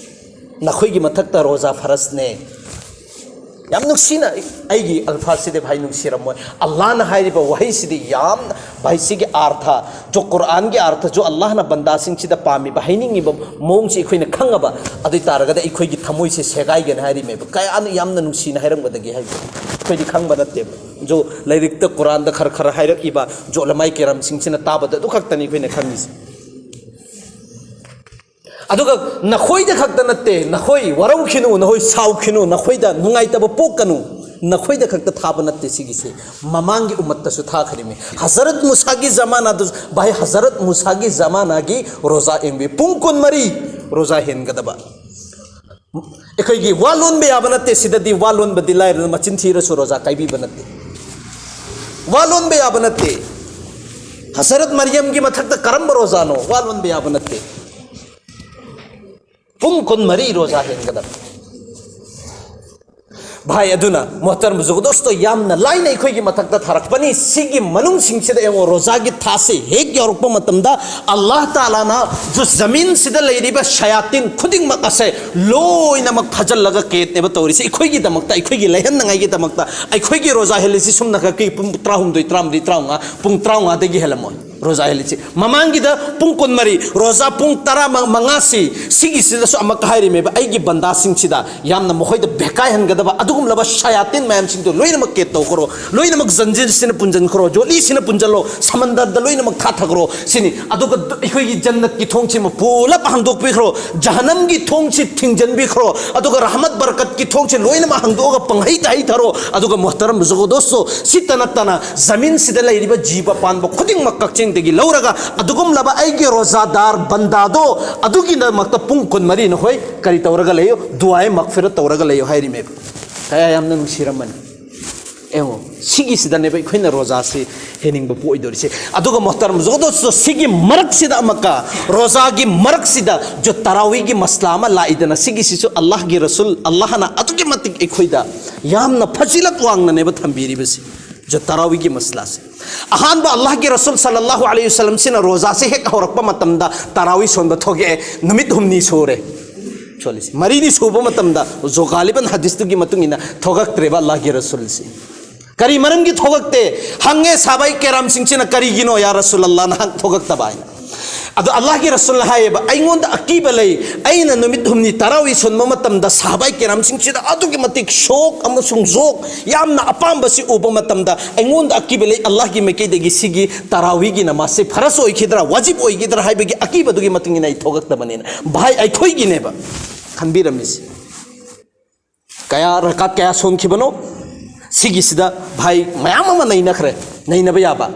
ꯅꯈꯣꯏꯒꯤ ꯃꯊꯛꯇ ꯔꯣꯖꯥ ꯐꯔꯁꯅꯦ꯫ ꯌꯥꯝ ꯅꯨꯡꯁꯤꯅ, ꯑꯩꯒꯤ ꯑꯜꯐꯥꯖꯁꯤꯗꯤ ꯚꯥꯏ ꯅꯨꯡꯁꯤꯔꯝꯃꯣꯏ, ꯑꯜꯂꯥꯍꯅ ꯍꯥꯏꯔꯤꯕ ꯋꯥꯍꯩꯁꯤꯗꯤ ꯌꯥꯝꯅ, ꯚꯥꯏ, ꯁꯤꯒꯤ ꯑꯥꯔꯊ, ꯖꯣ ꯀꯨꯔꯥꯟꯒꯤ ꯑꯥꯔꯊ, ꯖꯣ ꯑꯜꯂꯥꯍꯅ ꯕꯟꯗꯥꯁꯤꯡꯁꯤꯗ ꯄꯥꯝꯃꯤꯕ, ꯍꯥꯏꯅꯤꯡꯉꯤꯕ ꯃꯑꯣꯡꯁꯤ ꯑꯩꯈꯣꯏꯅ ꯈꯪꯉꯕ, ꯑꯗꯨ ꯑꯣꯏ ꯇꯥꯔꯒꯗꯤ ꯑꯩꯈꯣꯏꯒꯤ ꯊꯃꯣꯏꯁꯦ ꯁꯦꯒꯥꯏꯒꯅꯤ ꯍꯥꯏꯔꯤꯃꯦꯕ꯫ ꯀꯌꯥꯅ ꯌꯥꯝꯅ ꯅꯨꯡꯁꯤꯅ ꯍꯥꯏꯔꯝꯒꯗꯒꯦ ꯍꯥꯏꯕꯗꯣ ꯑꯩꯈꯣꯏꯗꯤ ꯈꯪꯕ ꯅꯠꯇꯦꯕ꯫ ꯖꯣ ꯂꯥꯏꯔꯤꯛꯇ ꯀꯨꯔꯥꯟꯗ ꯈꯔ ꯈꯔ ꯍꯥꯏꯔꯛꯏꯕ ꯖꯣ ꯂꯃꯥꯏ ꯀꯦꯔꯥꯝꯁꯤꯡꯁꯤꯅ ꯇꯥꯕꯗ ꯑꯗꯨ ꯈꯛꯇꯅꯤ ꯑꯩꯈꯣꯏꯅ ꯈꯪꯉꯤꯁꯦ꯫ ꯑꯗꯨꯒ ꯅꯈꯣꯏꯗ ꯈꯛꯇ ꯅꯠꯇꯦ, ꯅꯈꯣꯏ ꯋꯥꯔꯧꯈꯤꯅꯨ, ꯅꯈꯣꯏ ꯁꯥꯎꯈꯤꯅꯨ, ꯅꯈꯣꯏꯗ ꯅꯨꯡꯉꯥꯏꯇꯕ ꯄꯣꯛꯀꯅꯨ, ꯅꯈꯣꯏꯗ ꯈꯛꯇ ꯊꯥꯕ ꯅꯠꯇꯦ ꯁꯤꯒꯤꯁꯦ, ꯃꯃꯥꯡꯒꯤ ꯎꯝꯃꯠꯇꯁꯨ ꯊꯥꯈ꯭ꯔꯤꯃꯤ꯫ ꯍꯖꯔꯠ ꯃꯨꯁꯥꯒꯤ ꯖꯃꯥꯅꯥꯗꯨ, ꯚꯥꯏ, ꯍꯖꯔꯠ ꯃꯨꯁꯥꯒꯤ ꯖꯃꯥꯅꯥꯒꯤ ꯔꯣꯖꯥ ꯌꯦꯡꯕꯤ, ꯄꯨꯡ ꯀꯨꯟꯃꯔꯤ ꯔꯣꯖꯥ ꯍꯦꯟꯒꯗꯕ꯫ ꯑꯩꯈꯣꯏꯒꯤ ꯋꯥ ꯂꯣꯟꯕ ꯌꯥꯕ ꯅꯠꯇꯦ, ꯁꯤꯗꯗꯤ ꯋꯥ ꯂꯣꯟꯕꯗꯤ ꯂꯥꯏꯔꯗꯅ ꯃꯆꯤꯟ ꯊꯤꯔꯁꯨ ꯔꯣꯖꯥ ꯀꯥꯏꯕꯤꯕ ꯅꯠꯇꯦ꯫ ꯋꯥ ꯂꯣꯟꯕ ꯌꯥꯕ ꯅꯠꯇꯦ꯫ ꯍꯖꯔꯠ ꯃꯔꯤꯌꯝꯒꯤ ꯃꯊꯛꯇ ꯀꯔꯝꯕ ꯔꯣꯖꯥꯅꯣ? ꯋꯥ ꯂꯣꯟꯕ ꯌꯥꯕ ꯅꯠꯇꯦ꯫ ꯄꯨꯡ ꯀꯨꯟꯃꯔꯤ ꯔꯣꯖꯥ ꯍꯦꯟꯒꯗꯕ꯫ ꯚꯥꯏ, ꯑꯗꯨꯅ ꯃꯣꯍꯇꯔꯝ ꯖꯨꯒꯗꯣꯁꯇꯣ ꯌꯥꯝꯅ ꯂꯥꯏꯅ ꯑꯩꯈꯣꯏꯒꯤ ꯃꯊꯛꯇ ꯊꯥꯔꯛꯄꯅꯤ꯫ ꯁꯤꯒꯤ ꯃꯅꯨꯡꯁꯤꯡꯁꯤꯗ ꯌꯦꯡꯉꯣ, ꯔꯣꯖꯥꯒꯤ ꯊꯥꯁꯤ ꯍꯦꯛ ꯌꯧꯔꯛꯄ ꯃꯇꯝꯗ ꯑꯜꯂꯥꯍ ꯇꯥꯂꯥꯅ ꯖꯨ-, ꯖꯃꯤꯟꯁꯤꯗ ꯂꯩꯔꯤꯕ ꯁꯌꯥꯇꯤꯟ ꯈꯨꯗꯤꯡꯃꯛ ꯑꯁꯦ ꯂꯣꯏꯅꯃꯛ ꯐꯥꯖꯤꯜꯂꯒ ꯀꯦꯠꯅꯦꯕ ꯇꯧꯔꯤꯁꯤ꯫ ꯑꯩꯈꯣꯏꯒꯤꯗꯃꯛꯇ, ꯑꯩꯈꯣꯏꯒꯤ ꯂꯩꯍꯟꯅꯉꯥꯏꯒꯤꯗꯃꯛꯇ꯫ ꯑꯩꯈꯣꯏꯒꯤ ꯔꯣꯖꯥ ꯍꯦꯜꯂꯤꯁꯤ ꯁꯨꯝꯅ ꯈꯛꯀꯤ ꯄꯨꯡ ꯇꯔꯥꯍꯨꯝꯗꯣꯏ, ꯇꯔꯥꯃꯔꯤ, ꯇꯔꯥꯃꯉꯥ, ꯄꯨꯡ ꯇꯔꯥꯃꯉꯥꯗꯒꯤ ꯍꯦꯜꯂꯝꯃꯣꯏ꯫ ꯔꯣꯖꯥ ꯍꯦꯜꯂꯤꯁꯤ ꯃꯃꯥꯡꯒꯤꯗ ꯄꯨꯡ ꯀꯨꯟꯃꯔꯤ, ꯔꯣꯖꯥ ꯄꯨꯡ ꯇꯔꯥꯃꯉꯥꯁꯤ, ꯁꯤꯒꯤꯁꯤꯗꯁꯨ ꯑꯃꯨꯛ ꯍꯥꯏꯔꯤꯃꯦꯕ, ꯑꯩꯒꯤ ꯕꯟꯗꯥꯁꯤꯡꯁꯤꯗ ꯌꯥꯝꯅ ꯃꯈꯣꯏꯗ ꯕꯦꯀꯥꯏꯍꯟꯒꯗꯕ ꯑꯗꯨꯒꯨꯝꯂꯕ ꯁꯌꯥꯇꯤꯟ ꯃꯌꯥꯝꯁꯤꯡꯗꯣ ꯂꯣꯏꯅꯃꯛ ꯀꯦꯠ ꯇꯧꯈ꯭ꯔꯣ, ꯂꯣꯏꯅꯃꯛ ꯖꯟꯖꯤꯔꯁꯤꯅ ꯄꯨꯟꯁꯤꯟꯈ꯭ꯔꯣ, ꯖꯣꯂꯤꯁꯤꯅ ꯄꯨꯟꯁꯤꯜꯂꯣ, ꯁꯃꯟꯗꯔꯗ ꯂꯣꯏꯅꯃꯛ ꯊꯥꯊꯈ꯭ꯔꯣ ꯁꯤꯅꯤ꯫ ꯑꯗꯨꯒ ꯗ-, ꯑꯩꯈꯣꯏꯒꯤ ꯖꯟꯅꯠꯀꯤ ꯊꯣꯡꯁꯤꯃ ꯄꯨꯂꯞ ꯍꯥꯡꯗꯣꯛꯄꯤꯈ꯭ꯔꯣ, ꯖꯍꯅꯝꯒꯤ ꯊꯣꯡꯁꯤ ꯊꯤꯡꯖꯤꯟꯕꯤꯈ꯭ꯔꯣ, ꯑꯗꯨꯒ ꯔꯍꯃꯠ ꯕꯔꯀꯠꯀꯤ ꯊꯣꯡꯁꯤ ꯂꯣꯏꯅꯃꯛ ꯍꯥꯡꯗꯣꯛꯑꯒ ꯄꯪꯍꯩꯗ ꯍꯩꯊꯔꯣ꯫ ꯑꯗꯨꯒ ꯃꯣꯍꯇꯔꯝ ꯖꯨꯒꯗꯣꯁꯇꯣ, ꯁꯤꯇ ꯅꯠꯇꯅ ꯖꯃꯤꯟꯁꯤꯗ ꯂꯩꯔꯤꯕ ꯖꯤꯕ ꯄꯥꯟꯕ ꯈꯨꯗꯤꯡꯃꯛ ꯀꯛꯆꯤꯡꯗꯒꯤ ꯂꯧꯔꯒ ꯑꯗꯨꯒꯨꯝꯂꯕ ꯑꯩꯒꯤ ꯔꯣꯖꯥꯗꯥꯔ ꯕꯟꯗꯥꯗꯣ ꯑꯗꯨꯒꯤꯗꯃꯛꯇ ꯄꯨꯡ ꯀꯨꯟꯃꯔꯤ ꯅꯈꯣꯏ ꯀꯔꯤ ꯇꯧꯔꯒ ꯂꯩꯌꯨ? ꯗꯨꯑꯥꯏ ꯃꯛꯐꯤꯔꯠ ꯇꯧꯔꯒ ꯂꯩꯌꯨ ꯍꯥꯏꯔꯤꯃꯦꯕ꯫ ꯀꯌꯥ ꯌꯥꯝꯅ ꯅꯨꯡꯁꯤꯔꯝꯃꯅꯤ꯫ ꯌꯦꯡꯉꯣ, ꯁꯤꯒꯤꯁꯤꯗꯅꯦꯕ ꯑꯩꯈꯣꯏꯅ ꯔꯣꯖꯥꯁꯤ ꯍꯦꯟꯅꯤꯡꯕ ꯄꯣꯛꯑꯣꯏꯗꯣꯔꯤꯁꯦ꯫ ꯑꯗꯨꯒ ꯃꯣꯍꯇꯔꯝ ꯖꯨꯒꯗꯣꯁꯇꯣ, ꯁꯤꯒꯤ ꯃꯔꯛꯁꯤꯗ ꯑꯃꯨꯛꯀ, ꯔꯣꯖꯥꯒꯤ ꯃꯔꯛꯁꯤꯗ ꯖꯨ ꯇꯔꯥꯋꯤꯒꯤ ꯃꯁꯂꯥ ꯑꯃ ꯂꯥꯛꯏꯗꯅ, ꯁꯤꯒꯤꯁꯤꯁꯨ ꯑꯜꯂꯥꯍꯒꯤ ꯔꯁꯨꯜ, ꯑꯜꯂꯥꯍꯅ ꯑꯗꯨꯛꯀꯤ ꯃꯇꯤꯛ ꯑꯩꯈꯣꯏꯗ ꯌꯥꯝꯅ ꯐꯖꯤꯂꯠ ꯋꯥꯡꯅꯅꯦꯕ ꯊꯝꯕꯤꯔꯤꯕꯁꯤ꯫ ꯖꯨ ꯇꯔꯥꯋꯤꯒꯤ ꯃꯁꯂꯥꯁꯦ꯫ ꯑꯍꯥꯟꯕ ꯑꯜꯂꯥꯍꯒꯤ ꯔꯁꯨꯜ ꯁꯜꯂꯜꯂꯥꯍꯨ ꯑꯂꯩꯍꯤ ꯋꯁꯜꯂꯝꯁꯤꯅ ꯔꯣꯖꯥꯁꯦ ꯍꯦꯛ ꯍꯧꯔꯛꯄ ꯃꯇꯝꯗ ꯇꯔꯥꯋꯤ ꯁꯣꯟꯕ ꯊꯣꯛꯑꯦ, ꯅꯨꯃꯤꯠ ꯍꯨꯝꯅꯤ ꯁꯨꯔꯦ꯫ ꯁꯣꯜꯂꯤꯁꯦ꯫ ꯃꯔꯤꯅꯤ ꯁꯨꯕ ꯃꯇꯝꯗ ꯖꯣ ꯒꯥꯂꯤꯕꯟ ꯍꯗꯤꯁꯇꯨꯒꯤ ꯃꯇꯨꯡ ꯏꯟꯅ ꯊꯣꯛꯂꯛꯇ꯭ꯔꯦꯕ ꯑꯜꯂꯥꯍꯒꯤ ꯔꯁꯨꯜꯁꯤ꯫ ꯀꯔꯤ ꯃꯔꯝꯒꯤ ꯊꯣꯛꯂꯛꯇꯦ? ꯍꯪꯉꯦ ꯁꯥꯕꯥꯏ ꯀꯦꯔꯥꯝꯁꯤꯡꯁꯤꯅ, "ꯀꯔꯤꯒꯤꯅꯣ ꯌꯥ ꯔꯁꯨꯜ ꯑꯜꯂꯥꯍ ꯅꯍꯥꯛ ꯊꯣꯛꯂꯛꯇꯕ?" ꯍꯥꯏꯅ꯫ ꯑꯗꯣ ꯑꯜꯂꯥꯍꯒꯤ ꯔꯁꯨꯜꯅ ꯍꯥꯏꯌꯦꯕ, "ꯑꯩꯉꯣꯟꯗ ꯑꯀꯤꯕ ꯂꯩ, ꯑꯩꯅ ꯅꯨꯃꯤꯠ ꯍꯨꯝꯅꯤ ꯇꯔꯥꯋꯤ ꯁꯣꯟꯕ ꯃꯇꯝꯗ ꯁꯥꯍꯥꯕꯥꯏ ꯀꯦꯔꯥꯝꯁꯤꯡꯁꯤꯗ ꯑꯗꯨꯛꯀꯤ ꯃꯇꯤꯛ ꯁꯣꯛ ꯑꯃꯁꯨꯡ ꯖꯣꯛ, ꯌꯥꯝꯅ ꯑꯄꯥꯝꯕꯁꯤ ꯎꯕ ꯃꯇꯝꯗ ꯑꯩꯉꯣꯟꯗ ꯑꯀꯤꯕ ꯂꯩ, ꯑꯜꯂꯥꯍꯒꯤ ꯃꯥꯏꯀꯩꯗꯒꯤ ꯁꯤꯒꯤ ꯇꯔꯥꯋꯤꯒꯤ ꯅꯃꯥꯖꯁꯤ ꯐꯔꯁ ꯑꯣꯏꯈꯤꯗ꯭ꯔꯥ, ꯋꯥꯖꯤꯕ ꯑꯣꯏꯈꯤꯗ꯭ꯔꯥ ꯍꯥꯏꯕꯒꯤ ꯑꯀꯤꯕꯗꯨꯒꯤ ꯃꯇꯨꯡ ꯏꯟꯅ ꯑꯩ ꯊꯣꯛꯂꯛꯇꯕꯅꯤꯅ"꯫ ꯚꯥꯏ, ꯑꯩꯈꯣꯏꯒꯤꯅꯦꯕ ꯈꯟꯕꯤꯔꯝꯃꯤꯁꯤ꯫ ꯀꯌꯥ, ꯔꯀꯥꯠ ꯀꯌꯥ ꯁꯣꯟꯈꯤꯕꯅꯣ? ꯁꯤꯒꯤꯁꯤꯗ ꯚꯥꯏ ꯃꯌꯥꯝ ꯑꯃ ꯅꯩꯅꯈ꯭ꯔꯦ, ꯅꯩꯅꯕ ꯌꯥꯕ꯫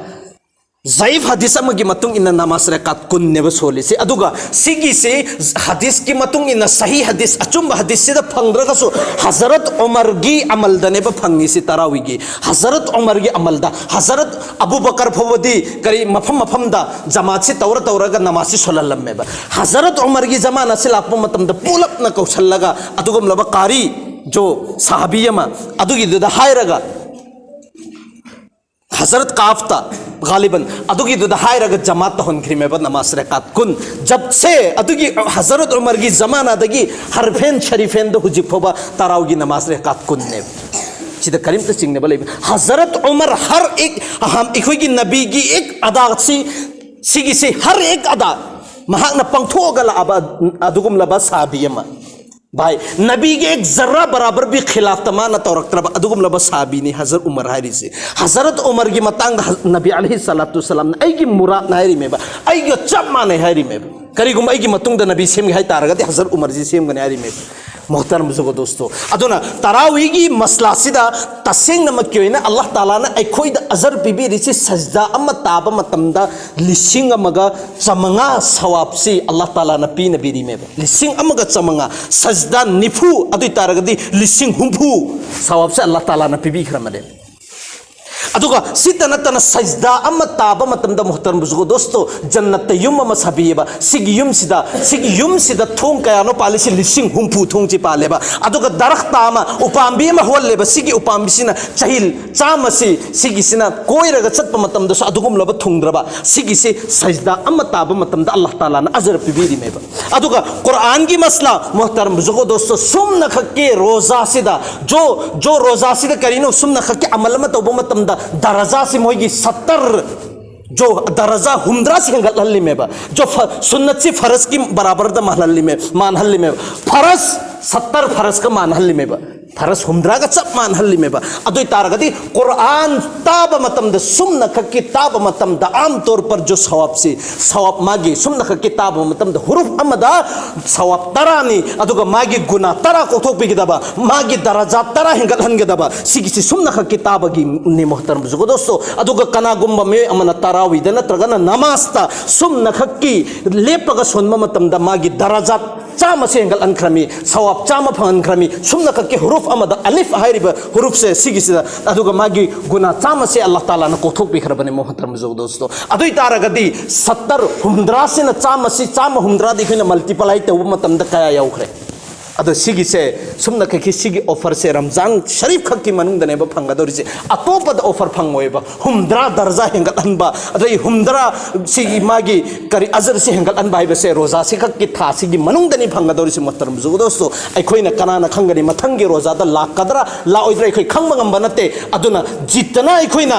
ꯖꯌꯤꯐ ꯍꯗꯤꯁ ꯑꯃꯒꯤ ꯃꯇꯨꯡ ꯏꯟꯅ ꯅꯃꯥꯖ ꯔꯦꯀꯥꯠ ꯀꯨꯟꯅꯦꯕ ꯁꯣꯜꯂꯤꯁꯤ꯫ ꯑꯗꯨꯒ ꯁꯤꯒꯤꯁꯤ ꯍꯗꯤꯁꯀꯤ ꯃꯇꯨꯡ ꯏꯟꯅ, ꯁꯍꯤ ꯍꯗꯤꯁ, ꯑꯆꯨꯝꯕ ꯍꯗꯤꯁꯁꯤꯗ ꯐꯪꯗ꯭ꯔꯒꯁꯨ, ꯍꯖꯔꯠ ꯎꯃꯔꯒꯤ ꯑꯃꯜꯗꯅꯦꯕ ꯐꯪꯉꯤꯁꯤ ꯇꯔꯥꯋꯤꯒꯤ꯫ ꯍꯖꯔꯠ ꯎꯃꯔꯒꯤ ꯑꯃꯜꯗ, ꯍꯖꯔꯠ ꯑꯕꯨ ꯕꯀꯔ ꯐꯥꯎꯕꯗꯤ ꯀꯔꯤ, ꯃꯐꯝ ꯃꯐꯝꯗ ꯖꯃꯥꯠꯁꯤ ꯇꯧꯔ ꯇꯧꯔꯒ ꯅꯃꯥꯖꯁꯤ ꯁꯣꯜꯍꯜꯂꯝꯃꯦꯕ꯫ ꯍꯖꯔꯠ ꯎꯃꯔꯒꯤ ꯖꯃꯥꯅꯥꯁꯤ ꯂꯥꯛꯄ ꯃꯇꯝꯗ ꯄꯨꯂꯞꯅ ꯀꯧꯁꯜꯂꯒ ꯑꯗꯨꯒꯨꯝꯂꯕ ꯀꯥꯔꯤ, ꯖꯣ, ꯁꯍꯥꯕꯤ ꯑꯃ ꯑꯗꯨꯒꯤꯗꯨꯗ ꯍꯥꯏꯔꯒ, ꯍꯖꯔꯠ ꯀꯥꯐꯇ ꯒꯥꯂꯤꯕꯟ ꯑꯗꯨꯒꯤꯗꯨꯗ ꯍꯥꯏꯔꯒ ꯖꯃꯥꯠ ꯇꯧꯍꯟꯈ꯭ꯔꯤꯃꯦꯕ ꯅꯃꯥꯖ ꯔꯦꯀꯥꯠ ꯀꯨꯟ꯫ ꯖꯕꯁꯦ ꯑꯗꯨꯒꯤ ꯍꯖꯔꯠ ꯎꯃꯔꯒꯤ ꯖꯃꯥꯅꯥꯗꯒꯤ ꯍꯔꯐꯦꯟ ꯁꯔꯤꯐꯦꯟꯗ ꯍꯧꯖꯤꯛ ꯐꯥꯎꯕ ꯇꯔꯥꯎꯒꯤ ꯅꯃꯥꯖ ꯔꯦꯀꯥꯠ ꯀꯨꯟꯅꯦꯕ꯫ ꯁꯤꯗ ꯀꯔꯤꯝꯇ ꯆꯤꯡꯅꯕ ꯂꯩꯕ, ꯍꯖꯔꯠ ꯎꯃꯔ ꯍꯔ ꯑꯦꯛ ꯑꯍꯝ, ꯑꯩꯈꯣꯏꯒꯤ ꯅꯕꯤꯒꯤ ꯑꯦꯛ ꯑꯗꯥꯁꯤ, ꯁꯤꯒꯤꯁꯤ ꯍꯔ ꯑꯦꯛ ꯑꯗꯥ ꯃꯍꯥꯛꯅ ꯄꯥꯡꯊꯣꯛꯑꯒ ꯂꯥꯛꯑꯕ ꯑꯗꯨꯒꯨꯝꯂꯕ ꯁꯥꯕꯤ ꯑꯃ꯫ ꯚꯥꯏ, ꯅꯕꯤꯒꯤ ꯑꯦꯛ ꯖꯔꯥ ꯕꯔꯥꯕꯔ ꯕꯤ ꯈꯤꯂꯥꯐꯇ ꯃꯥꯅ ꯇꯧꯔꯛꯇ꯭ꯔꯕ ꯑꯗꯨꯒꯨꯝꯂꯕ ꯁꯥꯕꯤꯅꯤ ꯍꯖꯔꯠ ꯎꯃꯔ ꯍꯥꯏꯔꯤꯁꯤ꯫ ꯍꯖꯔꯠ ꯎꯃꯔꯒꯤ ꯃꯇꯥꯡꯗ ꯍ-, ꯅꯕꯤ ꯑꯂꯩꯍꯤ ꯁꯂꯥꯇꯨ ꯁꯂꯥꯝꯅ ꯑꯩꯒꯤ ꯃꯨꯔꯥꯠꯅ ꯍꯥꯏꯔꯤꯃꯦꯕ, ꯑꯩꯒ ꯆꯞ ꯃꯥꯟꯅꯩ ꯍꯥꯏꯔꯤꯃꯦꯕ꯫ ꯀꯔꯤꯒꯨꯝꯕ ꯑꯩꯒꯤ ꯃꯇꯨꯡꯗ ꯅꯕꯤ ꯁꯦꯝꯒꯦ ꯍꯥꯏꯇꯥꯔꯒꯗꯤ ꯍꯖꯔꯠ ꯎꯃꯔꯁꯤ ꯁꯦꯝꯒꯅꯤ ꯍꯥꯏꯔꯤꯃꯦꯕ꯫ ꯃꯣꯍꯇꯔꯝ ꯕꯨꯖꯨꯔꯒꯣ ꯗꯣꯁꯇꯣ, ꯑꯗꯨꯅ ꯇꯔꯥꯋꯤꯒꯤ ꯃꯁꯂꯥꯁꯤꯗ ꯇꯁꯦꯡꯅꯃꯛꯀꯤ ꯑꯣꯏꯅ ꯑꯜꯂꯥꯍ ꯇꯥꯂꯥꯅ ꯑꯩꯈꯣꯏꯗ ꯑꯖꯔ ꯄꯤꯕꯤꯔꯤꯁꯤ, ꯁꯖꯗꯥ ꯑꯃ ꯇꯥꯕ ꯃꯇꯝꯗ ꯂꯤꯁꯤꯡ ꯑꯃꯒ ꯆꯥꯃꯉꯥ ꯁꯋꯥꯕꯁꯤ ꯑꯜꯂꯥꯍ ꯇꯥꯂꯥꯅ ꯄꯤꯅꯕꯤꯔꯤꯃꯦꯕ꯫ ꯂꯤꯁꯤꯡ ꯑꯃꯒ ꯆꯥꯃꯉꯥ, ꯁꯖꯗꯥ ꯅꯤꯐꯨ, ꯑꯗꯨ ꯑꯣꯏ ꯇꯥꯔꯒꯗꯤ ꯂꯤꯁꯤꯡ ꯍꯨꯝꯐꯨ ꯁꯋꯥꯕꯁꯦ ꯑꯜꯂꯥꯍ ꯇꯥꯂꯥꯅ ꯄꯤꯕꯤꯈ꯭ꯔꯕꯅꯦ꯫ ꯑꯗꯨꯒ ꯁꯤꯇ ꯅꯠꯇꯅ ꯁꯖꯗꯥ ꯑꯃ ꯇꯥꯕ ꯃꯇꯝꯗ, ꯃꯣꯍꯇꯔꯝ ꯕꯨꯖꯨꯔꯒꯣ ꯗꯣꯁꯇꯣ, ꯖꯟꯅꯠꯇ ꯌꯨꯝ ꯑꯃ ꯁꯥꯕꯤꯌꯦꯕ꯫ ꯁꯤꯒꯤ ꯌꯨꯝꯁꯤꯗ, ꯁꯤꯒꯤ ꯌꯨꯝꯁꯤꯗ ꯊꯣꯡ ꯀꯌꯥꯅꯣ ꯄꯥꯜꯂꯤꯁꯤ? ꯂꯤꯁꯤꯡ ꯍꯨꯝꯐꯨ ꯊꯣꯡꯁꯤ ꯄꯥꯜꯂꯦꯕ꯫ ꯑꯗꯨꯒ ꯗꯔꯈꯇ ꯑꯃ, ꯎꯄꯥꯝꯕꯤ ꯑꯃ ꯍꯧꯍꯜꯂꯦꯕ꯫ ꯁꯤꯒꯤ ꯎꯄꯥꯝꯕꯤꯁꯤꯅ ꯆꯍꯤ ꯆꯥꯝꯃꯁꯤ, ꯁꯤꯒꯤꯁꯤꯅ ꯀꯣꯏꯔꯒ ꯆꯠꯄ ꯃꯇꯝꯗꯁꯨ ꯑꯗꯨꯒꯨꯝꯂꯕ ꯊꯨꯡꯗ꯭ꯔꯕ, ꯁꯤꯒꯤꯁꯤ ꯁꯖꯗꯥ ꯑꯃ ꯇꯥꯕ ꯃꯇꯝꯗ ꯑꯜꯂꯥꯍ ꯇꯥꯂꯥꯅ ꯑꯖꯔ ꯄꯤꯕꯤꯔꯤꯃꯦꯕ꯫ ꯑꯗꯨꯒ ꯀꯨꯔꯥꯟꯒꯤ ꯃꯁꯂꯥ, ꯃꯣꯍꯇꯔꯝ ꯕꯨꯖꯨꯔꯒꯣ ꯗꯣꯁꯇꯣ, ꯁꯨꯝꯅꯈꯛꯀꯤ ꯔꯣꯖꯥꯁꯤꯗ, ꯖꯣ, ꯖꯣ ꯔꯣꯖꯥꯁꯤꯗ ꯀꯔꯤꯅꯣ, ꯁꯨꯝꯅꯈꯛꯀꯤ ꯑꯃꯜ ꯑꯃ ꯇꯧꯕ ꯃꯇꯝꯗ ꯗꯔꯖꯥꯁꯤ ꯃꯣꯏꯒꯤ ꯁꯠꯇꯔ, ꯖꯣ ꯗꯔꯖꯥ ꯍꯨꯝꯗ꯭ꯔꯥꯁꯤ ꯍꯦꯟꯒꯠꯍꯜꯂꯤꯃꯦꯕ꯫ ꯖꯣ ꯐ-, ꯁꯨꯟꯅꯠꯁꯤ ꯐꯔꯖꯀꯤ ꯕꯔꯥꯕꯔꯗ ꯃꯥꯜꯍꯜꯂꯤꯃꯦ, ꯃꯥꯟꯍꯜꯂꯤꯃꯦꯕ꯫ ꯐꯔꯖ ꯁꯠꯇꯔ ꯐꯔꯖꯀ ꯃꯥꯟꯍꯜꯂꯤꯃꯦꯕ꯫ ꯐꯔꯁ ꯍꯨꯝꯗ꯭ꯔꯥꯒ ꯆꯞ ꯃꯥꯟꯅꯍꯜꯂꯤꯃꯦꯕ꯫ ꯑꯗꯨ ꯑꯣꯏ ꯇꯥꯔꯒꯗꯤ ꯀꯨꯔꯥꯟ ꯇꯥꯕ ꯃꯇꯝꯗ, ꯁꯨꯝꯅ ꯈꯛꯀꯤ ꯇꯥꯕ ꯃꯇꯝꯗ, ꯑꯥꯝ ꯇꯧꯔ ꯄꯔ ꯖꯣ ꯁꯋꯥꯕꯁꯤ, ꯁꯋꯥꯕ ꯃꯥꯒꯤ ꯁꯨꯝꯅ ꯈꯛꯀꯤ ꯇꯥꯕ ꯃꯇꯝꯗ ꯍꯨꯔꯨꯐ ꯑꯃꯗ ꯁꯋꯥꯕ ꯇꯔꯥꯅꯤ, ꯑꯗꯨꯒ ꯃꯥꯒꯤ ꯒꯨꯅꯥ ꯇꯔꯥ ꯀꯣꯛꯊꯣꯛꯄꯤꯒꯗꯕ, ꯃꯥꯒꯤ ꯗꯔꯖꯥ ꯇꯔꯥ ꯍꯦꯟꯒꯠꯍꯟꯒꯗꯕ, ꯁꯤꯒꯤꯁꯤ ꯁꯨꯝꯅ ꯈꯛꯀꯤ ꯇꯥꯕꯒꯤꯅꯤ, ꯃꯣꯍꯇꯔꯝ ꯖꯨꯒꯗꯣꯁꯇꯣ꯫ ꯑꯗꯨꯒ ꯀꯅꯥꯒꯨꯝꯕ ꯃꯤꯑꯣꯏ ꯑꯃꯅ ꯇꯔꯥꯋꯤꯗ ꯅꯠꯇ꯭ꯔꯒꯅ ꯅꯃꯥꯖꯇ ꯁꯨꯝꯅ ꯈꯛꯀꯤ ꯂꯦꯞꯄꯒ ꯁꯣꯟꯕ ꯃꯇꯝꯗ ꯃꯥꯒꯤ ꯗꯔꯖꯥ ꯆꯥꯝꯃꯁꯦ ꯍꯦꯟꯒꯠꯍꯟꯈ꯭ꯔꯃꯤ, ꯁꯋꯥꯕ ꯆꯥꯝꯃ ꯐꯪꯍꯟꯈ꯭ꯔꯃꯤ, ꯁꯨꯝꯅ ꯈꯛꯀꯤ ꯍꯨꯔꯨꯐ ꯑꯃꯗ, ꯑꯂꯤꯐ ꯍꯥꯏꯔꯤꯕ ꯍꯨꯔꯨꯐꯁꯦ ꯁꯤꯒꯤꯁꯤꯗ, ꯑꯗꯨꯒ ꯃꯥꯒꯤ ꯒꯨꯅꯥ ꯆꯥꯝꯃꯁꯦ ꯑꯜꯂꯥꯍ ꯇꯥꯂꯥꯅ ꯀꯣꯛꯊꯣꯛꯄꯤꯈ꯭ꯔꯕꯅꯤ, ꯃꯣꯍꯇꯔꯝ ꯖꯨꯒꯗꯣꯁꯇꯣ꯫ ꯑꯗꯨ ꯑꯣꯏ ꯇꯥꯔꯒꯗꯤ ꯁꯠꯇꯔ, ꯍꯨꯝꯗ꯭ꯔꯥꯁꯤꯅ ꯆꯥꯝꯃꯁꯤ, ꯆꯥꯝꯃ ꯍꯨꯝꯗ꯭ꯔꯥꯗꯤ ꯑꯩꯈꯣꯏꯅ ꯃꯜꯇꯤꯄ꯭ꯂꯥꯏ ꯇꯧꯕ ꯃꯇꯝꯗ ꯀꯌꯥ ꯌꯥꯎꯈ꯭ꯔꯦ? ꯑꯗꯣ ꯁꯤꯒꯤꯁꯦ, ꯁꯨꯝꯅ ꯈꯛꯀꯤ ꯁꯤꯒꯤ ꯑꯣꯐꯔꯁꯦ ꯔꯝꯖꯥꯟ ꯁꯔꯤꯐ ꯈꯛꯀꯤ ꯃꯅꯨꯡꯗꯅꯦꯕ ꯐꯪꯒꯗꯧꯔꯤꯁꯦ, ꯑꯇꯣꯞꯄꯗ ꯑꯣꯐꯔ ꯐꯪꯉꯣꯏꯕ꯫ ꯍꯨꯝꯗ꯭ꯔꯥ ꯗꯔꯖꯥ ꯍꯦꯟꯒꯠꯍꯟꯕ, ꯑꯗꯩ ꯍꯨꯝꯗ꯭ꯔꯥ ꯁꯤꯒꯤ ꯃꯥꯒꯤ ꯀꯔꯤ ꯑꯖꯔꯁꯤ ꯍꯦꯟꯒꯠꯍꯟꯕ ꯍꯥꯏꯕꯁꯦ ꯔꯣꯖꯥꯁꯤ ꯈꯛꯀꯤ ꯊꯥꯁꯤꯒꯤ ꯃꯅꯨꯡꯗꯅꯤ ꯐꯪꯒꯗꯧꯔꯤꯁꯦ, ꯃꯣꯍꯇꯔꯝ ꯖꯨꯒꯗꯣꯁꯇꯣ꯫ ꯑꯩꯈꯣꯏꯅ ꯀꯅꯥꯅ ꯈꯪꯒꯅꯤ ꯃꯊꯪꯒꯤ ꯔꯣꯖꯥꯗ ꯂꯥꯛꯀꯗ꯭ꯔꯥ ꯂꯥꯛꯑꯣꯏꯗ꯭ꯔꯥ ꯑꯩꯈꯣꯏ ꯈꯪꯕ ꯉꯝꯕ ꯅꯠꯇꯦ꯫ ꯑꯗꯨꯅ ꯖꯤꯠꯇꯅ ꯑꯩꯈꯣꯏꯅ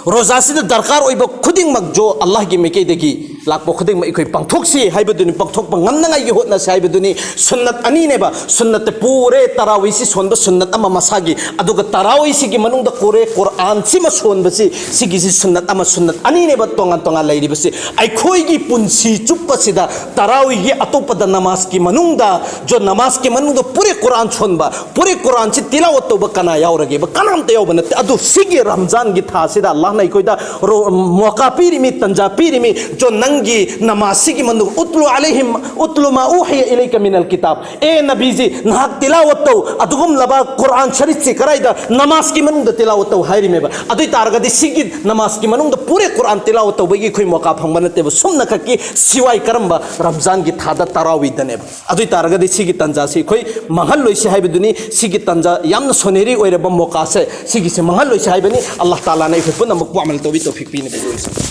ꯔꯣꯖꯥꯁꯤꯗ ꯗꯔꯀꯥꯔ ꯑꯣꯏꯕ ꯈꯨꯗꯤꯡꯃꯛ ꯖꯣ ꯑꯜꯂꯥꯍꯒꯤ ꯃꯥꯏꯀꯩꯗꯒꯤ ꯂꯥꯛꯄ ꯈꯨꯗꯤꯡꯃꯛ ꯑꯩꯈꯣꯏ ꯄꯥꯡꯊꯣꯛꯁꯤ ꯍꯥꯏꯕꯗꯨꯅꯤ, ꯄꯥꯡꯊꯣꯛꯄ ꯉꯝꯅꯉꯥꯏꯒꯤ ꯍꯣꯠꯅꯁꯤ ꯍꯥꯏꯕꯗꯨꯅꯤ꯫ ꯁꯨꯟꯅꯠ ꯑꯅꯤꯅꯦꯕ, ꯁꯨꯟꯅꯠꯇ ꯄꯨꯔꯦ ꯇꯔꯥꯋꯤꯁꯤ ꯁꯣꯟꯕ ꯁꯨꯟꯅꯠ ꯑꯃ ꯃꯁꯥꯒꯤ, ꯑꯗꯨꯒ ꯇꯔꯥꯋꯤꯁꯤꯒꯤ ꯃꯅꯨꯡꯗ ꯀꯨꯔꯦ ꯀꯨꯔꯥꯟꯁꯤꯃ ꯁꯣꯟꯕꯁꯤ, ꯁꯤꯒꯤꯁꯤ ꯁꯨꯟꯅꯠ ꯑꯃ, ꯁꯨꯟꯅꯠ ꯑꯅꯤꯅꯦꯕ ꯇꯣꯉꯥꯟ ꯇꯣꯉꯥꯟ ꯂꯩꯔꯤꯕꯁꯤ꯫ ꯑꯩꯈꯣꯏꯒꯤ ꯄꯨꯟꯁꯤ ꯆꯨꯞꯄꯁꯤꯗ ꯇꯔꯥꯋꯤꯒꯤ ꯑꯇꯣꯞꯄꯗ ꯅꯃꯥꯖꯀꯤ ꯃꯅꯨꯡꯗ, ꯖꯣ ꯅꯃꯥꯖꯀꯤ ꯃꯅꯨꯡꯗ ꯄꯨꯔꯦ ꯀꯨꯔꯥꯟ ꯁꯣꯟꯕ, ꯄꯨꯔꯦ ꯀꯨꯔꯥꯟꯁꯤ ꯇꯤꯂꯥꯋꯠ ꯇꯧꯕ ꯀꯅꯥ ꯌꯥꯎꯔꯒꯦꯕ? ꯀꯅꯥꯝꯇ ꯌꯥꯎꯕ ꯅꯠꯇꯦ꯫ ꯑꯗꯨ ꯁꯤꯒꯤ ꯔꯝꯖꯥꯟꯒꯤ ꯊꯥꯁꯤꯗ ꯑꯜꯂꯥꯍꯅ ꯑꯩꯈꯣꯏꯗ ꯔꯣ-, ꯃꯣꯀꯥ ꯄꯤꯔꯤꯃꯤ, ꯇꯟꯖꯥ ꯄꯤꯔꯤꯃꯤ, ꯖꯣ ꯅꯪꯒꯤ ꯅꯃꯥꯖꯁꯤꯒꯤ ꯃꯅꯨꯡꯗ ꯎꯠꯂꯨ ꯑꯂꯩꯍꯤꯝ ꯎꯠꯂꯨ ꯃꯥ ꯎꯍꯤꯌ ꯏꯂꯩꯀ ꯃꯤꯅꯜ ꯀꯤꯇꯥꯕ꯫ ꯑꯦ ꯅꯕꯤꯖꯤ, ꯅꯍꯥꯛ ꯇꯤꯂꯥꯋꯠ ꯇꯧ, ꯑꯗꯨꯒꯨꯝꯂꯕ ꯀꯨꯔꯥꯟ ꯁꯔꯤꯐꯁꯤ ꯀꯗꯥꯏꯗ? ꯅꯃꯥꯖꯀꯤ ꯃꯅꯨꯡꯗ ꯇꯤꯂꯥꯋꯠ ꯇꯧ ꯍꯥꯏꯔꯤꯃꯦꯕ꯫ ꯑꯗꯨ ꯑꯣꯏ ꯇꯥꯔꯒꯗꯤ ꯁꯤꯒꯤ ꯅꯃꯥꯖꯀꯤ ꯃꯅꯨꯡꯗ ꯄꯨꯔꯦ ꯀꯨꯔꯥꯟ ꯇꯤꯂꯥꯋꯠ ꯇꯧꯕꯒꯤ ꯑꯩꯈꯣꯏ ꯃꯣꯀꯥ ꯐꯪꯕ ꯅꯠꯇꯦꯕ꯫ ꯁꯨꯝꯅ ꯈꯛꯀꯤ ꯁꯤꯋꯥꯏ ꯀꯔꯝꯕ? ꯔꯝꯖꯥꯟꯒꯤ ꯊꯥꯗ ꯇꯔꯥꯋꯤꯗꯅꯦꯕ꯫ ꯑꯗꯨ ꯑꯣꯏ ꯇꯥꯔꯒꯗꯤ ꯁꯤꯒꯤ ꯇꯟꯖꯥꯁꯤ ꯑꯩꯈꯣꯏ ꯃꯥꯡꯍꯜꯂꯣꯏꯁꯤ ꯍꯥꯏꯕꯗꯨꯅꯤ꯫ ꯁꯤꯒꯤ ꯇꯟꯖꯥ ꯌꯥꯝꯅ ꯁꯣꯅꯦꯔꯤ ꯑꯣꯏꯔꯕ ꯃꯣꯀꯥꯁꯦ, ꯁꯤꯒꯤꯁꯦ ꯃꯥꯡꯍꯜꯂꯣꯏꯁꯤ ꯍꯥꯏꯕꯅꯤ꯫ ꯑꯜꯂꯥꯍ ꯇꯥꯂꯥꯅ ꯑꯩꯈꯣꯏ ꯄꯨꯝꯅꯃꯛꯄꯨ ꯑꯃꯜ ꯇꯧꯕꯤ ꯇꯧꯐꯤꯛ ꯄꯤꯅꯕꯤꯌꯨ꯫